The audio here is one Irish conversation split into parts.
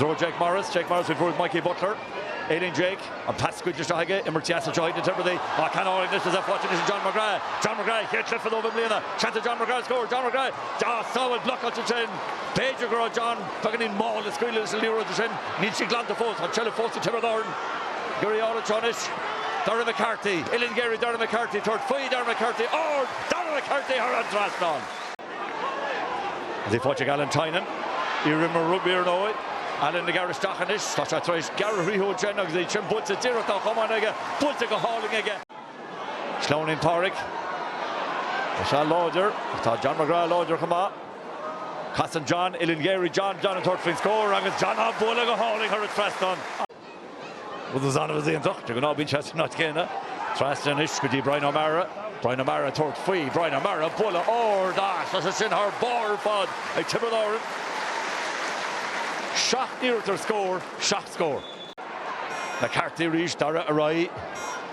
I dtreo Jake Morris, Jake Morris faoi bhrú ag Mikey Butler. Éalaíonn Jake, an pas scaoilte isteach aige, imirt dheas anseo ag na Tiobradaigh. Á, ceann álainn anois is é faighte anois ag John McGrath. John McGrath, chéad chluiche dóibh i mbliana. Seans ag John McGrath scór, John McGrath! Á, sábháil blocáilte ansin. B'fhéidir go raibh John beagáinín mall ag scaoileadh leis an liathróid ansin. Níl sí glanta fós. Tá an tseilbh fós ag Tiobraid Árann. Ag iarraidh a fháil anseo anois. Darragh McCarthy, uillinn ghéar ag Darragh McCarthy, tabhairt faoi Darragh McCarthy, ard! Darragh McCarthy thar an trasnán! Is í faighte ag Alan Tynan, iarimreoir rugbaí ar ndóigh. Alan ag gearradh isteach anois. Tá sé tar éis gearradh thríothu ansin agus iad sin buailte díreach dá chamán aige, buailte go hálainn aige. Sleamhnaíonn Pádraic. Tá sé láidir ach tá John McGrath láidir chomh maith. Casann John, uillinn ghéar ag John, John ag tabhairt faoin scór agus John á bualadh go hálainn thar an trasnán. Rud is annamh is iontach, de ghnáth bíonn sé san áit chéanna. Trasna anois go dtí Brian O'Meara. Brian O'Meara ag tabhairt faoi. Brian O'Meara, buille ard as! Tá sé sin thar barr ar fad ag Tiobraid Árann. 7 iarracht ar scór, 7 scór. McCarthy arís, Darragh ar aghaidh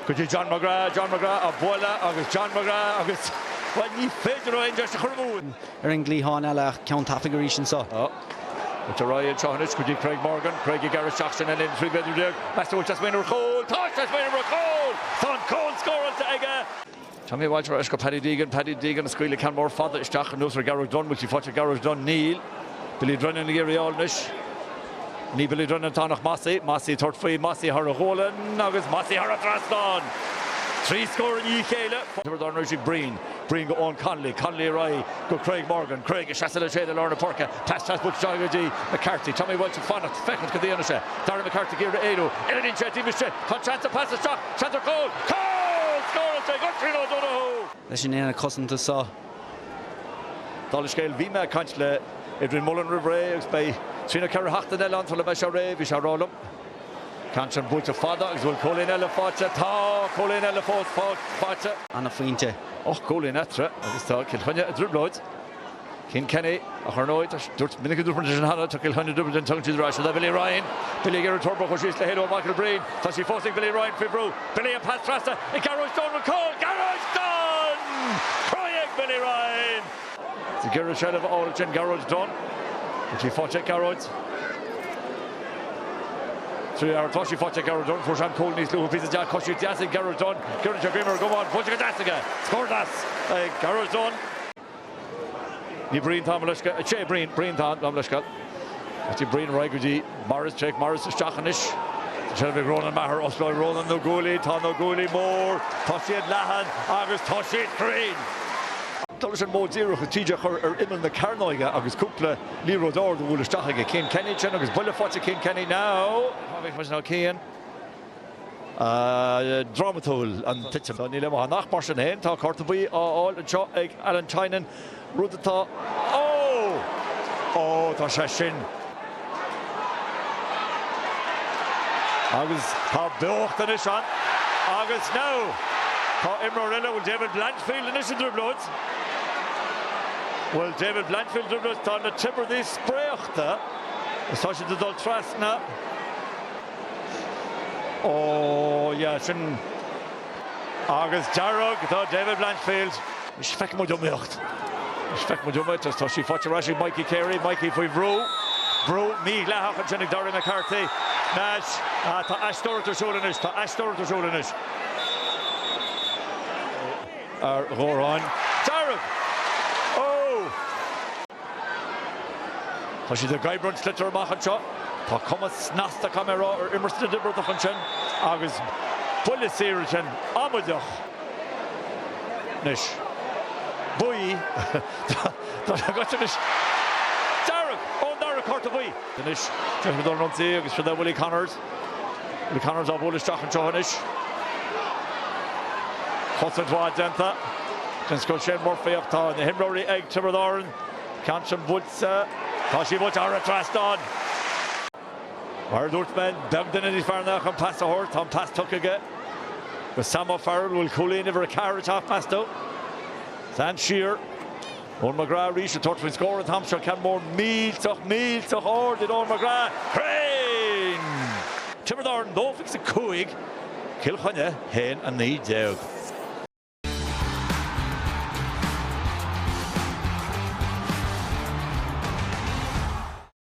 go dtí John McGrath. John McGrath á bualadh agus John McGrath agus, bhuel, ní féidir leo aon deis a chur amú. Ar an gcliathán eile ach ceann tapaidh arís anso. Ar aghaidh anseo anois go dtí Craig Morgan. Craig ag gearradh isteach sin an 13 mhéadar. Meas tú an bhfuil sé ag smaoineamh ar chúl? Tá sé ag smaoineamh ar chúl! Tá an cúl scóráilte aige! Tommy Walsh ar ais go Paddy Deegan. Paddy Deegan ag scaoileadh ceann mór fada isteach anuas ar Gearóid Dunne. Bhfuil sí faighte ag Gearóid Dunne? Níl. Billy Drennan ag iarraidh a fháil anois. Ní Billy Drennan atá ann ach Mossey. Mossey ag tabhairt faoi. Mossey thar a ghualainn agus Mossey thar an trasnán! 3 scór i ndiaidh a chéile. Tiobraid Árann arís ag Breen. Breen go Eoin Connolly, Connolly ar aghaidh go Craig Morgan, Craig ag seasamh le téad i lár na páirce, pas deas buailte isteach go dtí McCarthy, Tommy Walsh ag fanacht, féachaint cad a dhéanfaidh sé, Darragh McCarthy ag iarraidh éalú, éalaíonn sé taobh istigh, tá an seans, an pas isteach, seans ar chúl, cúl! Scóráilte ag Oisín O'Donoghue! Leis an aonad cosanta seo. Dála scéil, bhí mé ag caint le Adrian Mullen roimh ré agus beidh trí nó 4 sheachtain eile ann sula mbeidh sé réidh, bhí sé ag rá liom. Ceann sin buailte fada agus bhfuil cúilín eile faighte? Tá cúilín eile fós faighte. Ana phointe. 8 gcúilín eatarthu agus tá Cill Chainnigh i dtrioblóid. Cian Kenny, ach ar ndóigh, tá, dúirt, minic a dúirt muid sin cheana, tá Cill Chainnigh i dtrioblóid, tugann siad ar ais le Billy Ryan. Billy ag iarraidh tabhairt chuir síos le héalú ó Michael Breen. Tá sí fós ag Billy Ryan faoi bhrú. Billy an pas trasna ag Gearóid Dunne bhfuil cúl! Gearóid Dunne! Cruthaithe ag Billy Ryan! Ag iarraidh seilbh a fháil ansin Gearóid Dunne. Bhfuil sí faighte ag Gearóid? Tá sí faighte ag Gearóid Dunne. Fuair sé an cúl níos luaithe. Píosa deas, coisíocht deas ag Gearóid Dunne. Cuireann sé greim ar an gcamán. Buailte go deas aige. Scór deas ag Gearóid Dunne. Ní Breen tá, mo leithscéal. Sé Breen, Breen tá, gabh mo leithscéal. Tá Breen ar aghaidh go dtí Morris, Jake Morris isteach anois. Tá seilbh ag Ronan Maher, osclóidh Ronan na guaillí, tá na guaillí mór, tá siad leathan agus tá siad cruinn. Dul leis an modh díreach is TJ a chur ar imeall na cearnóige agus cúpla liathróid ard a bhualadh isteach aige Cian Kenny ansin agus buille faighte Cian Kenny now. Now Cian. Drámatúil an titim. Níl aon mhaith ach mar sin féin tá cárta buí á fháil anseo ag Alan Tynan, rud atá. Ó! Ó, tá sé sin. Agus tá beocht anois ann. Agus now tá imreoir eile, bhfuil David Blanchfield anois i dtrioblóid? Bhfuil David Blanchfield i dtrioblóid? Tá na Tiobradaigh spréachta is tá siad ag dul trasna. Ó yeah, sin agus dearg do David Blanchfield. Anois feicfidh muid iomaíocht. Anois feicfidh muid iomaíocht agus tá sí faighte ar ais ag Mikey Carey. Mikey faoi bhrú. Brú mídhleathach ansin ag Darragh McCarthy. Anois, tá aisteoireacht ar siúl anois. Tá aisteoireacht ar siúl anois. Ar Dhórán. Dearg! Ó! Tá siad ag oibriú an sliotar amach anseo. Tá cuma snasta, caithfidh mé a rá, ar imirt na dTiobradach ansin agus buille saor ansin, amaideach. Anois, buí. Tá sé agat anois. Dearg! Ó, an dara cárta buí! Anois, déanfaidh dul an ionsaí agus siod é Willie Connors. Willie Connors á bhualadh isteach anseo anois. Cosaint mhaith déanta. Den scoth Shane Murphy ach tá na himreoirí ag Tiobraid Árann. Ceann sin buailte. Tá sí buailte thar an trasnán. Mar a dúirt mé, beag duine níos fearr ná é chun pas a thabhairt. Tá an pas tugtha aige go Sam O'Farrell. Bhfuil cúilín uimhir 4 ag teacht, meas tú? Sam siar. Eoin McGrath arís ag tabhairt faoin scór an t-am seo. Ceann mór millteach, millteach ard ag Eoin McGrath. Cruinn! Tiobraid Árann 2-25, Cill Chainnigh 1-19.